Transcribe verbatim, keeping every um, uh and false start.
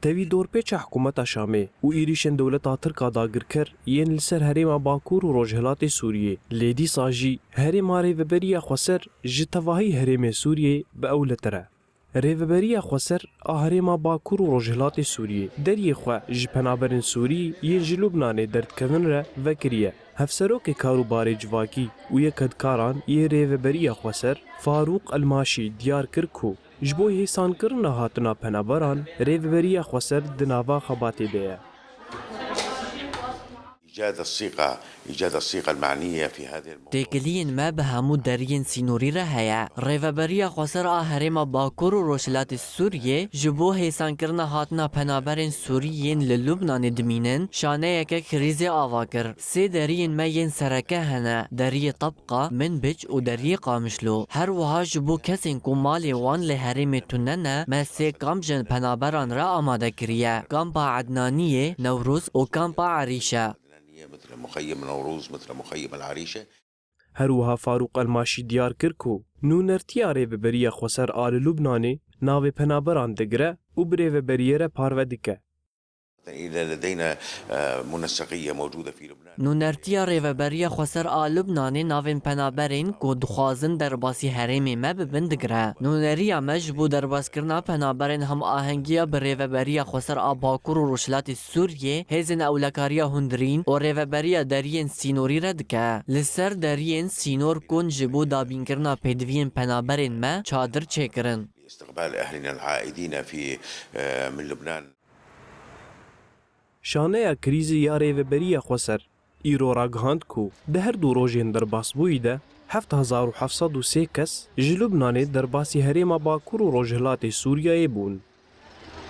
Tevî dorpêça hikûmeta Şamê û êrîşên dewleta Tirk a dagirker yên li ser herêma Bakur û Rojhilatê Sûriyê, lê dîsa jî herêma Rêveberiya Xweser ji tevahî herêmê Sûriyê bi ewletir e. Rêveberiya Xweser a herêma Bakur û Rojhilatê Sûriyê deriyê xwe ji penaberên Sûrî yên ji Lubnanê derdikevin re vekiriye. Hevserokê Karûbarê Civakî û Yekadikaran yê Rêveberiya Xweser, Farûq Elmaşî, diyar kir ku ji bo hêsankirina hatina penaberan, Rêveberiya Xweser di nava xebatê de ye. إيجاد الصيغة إيجاد الصيغة المعنية في هذه الموضوع. Têkiliyên me bi hemû deriyên sînorî re heye. Rêveberiya Xweser a Herêma Bakur û Rojhilatê Sûriyê ji bo hêsankirina hatina penaberên Sûrî yên li Lubnanê dimînin, şaneyeke krîzê ava kir. Sê deriyên me yên sereke hene, Deriyê Tabqa, Minbic û Deriyê Qamişlo. Her wiha ji bo kesên ku malê wan li herêmê tune ne, me sê kamp ji penaberan re amade kiriye. Kampa Ednaniyê, Newroz û Kampa Erîşe. مثل مخيم نوروز، مثل مخيم العريشة. Her wiha Farûq Elmaşî diyar kir ku nûnertiya Rêveberiya Xweser a li Lubnanê navê penaberan digire û bi rêveberiyê re parve dike. إلى لدينا، آه، منسقية موجودة في لبنان. Nûnertiya Rêveberiya Xweser a Lubnanê navên penaberên ku dixwazin derbasî herêmê me bibin digire. Nûneriya me ji bo derbaskirina penaberên hemahengiya bi Rêveberiya Xweser a Bakur û Rojhilatê Sûriyê, hêzên ewlekariya hundirîn û rêveberiya deriyên sînorî re dike. Li ser deriyên sînor kon ji bo dabînkirina pêdiviyên penaberên me çadir çêkirin. استقبال أهلنا العائدين في، آه، من لبنان. Şaneya krîzê ya Rêveberiya Xweser îro ragihand ku di her du rojên derbasbûyî de heft hezar û heft sed û sê kes ji Lubnanê derbasî herêma Bakur û Rojhilatê Sûriyeyê bûn.